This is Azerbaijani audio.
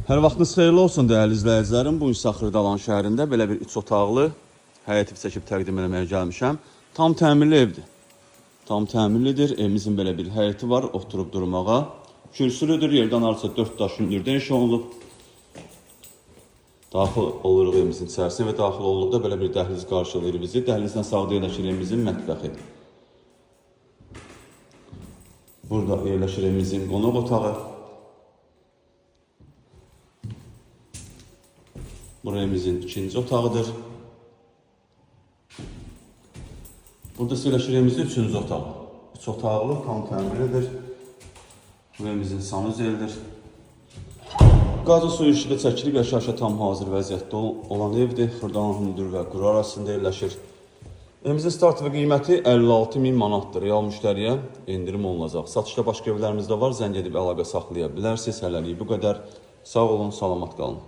Hər vaxtınız xeyirli olsun dəyərli izləyicilərim. Bu gün isə Xırdalan şəhərində belə bir 3 otaqlı həyət evi çəkib təqdim eləməyə gəlmişəm. Tam təmirli evdir. Tam təmirlidir. Evimizin belə bir həyəti var oturub durmağa. Kürsülüdür. Yerdən arası 4 daş hündürdə inşa olunub. Daxil oluruq evimizin içərisinə və daxil olduqda belə bir dəhliz qarşılayır bizi. Dəhlizdən sağda yerləşir evimizin mətbəxi. Burada yerləşir evimizin qonaq otağı. Bura evimizin ikinci otağıdır. Burada isə yerləşir evimizin üçüncü otağı. Üç otaqlı, tam təmirlidir. Bu evimizin sanuzelidir. Qazı suyu işığı çəkilib, yaşayışa tam hazır vəziyyətdə olan evdir. Xırdalan, hündür və quru arasında yerləşir. Evimizin start və qiyməti 56 min manatdır. Real müştəriyə endirim olunacaq. Satışda başqa evlərimiz də var. Zəng edib əlaqə saxlaya bilərsiniz. Hələlik bu qədər. Sağ olun, salamat qalın.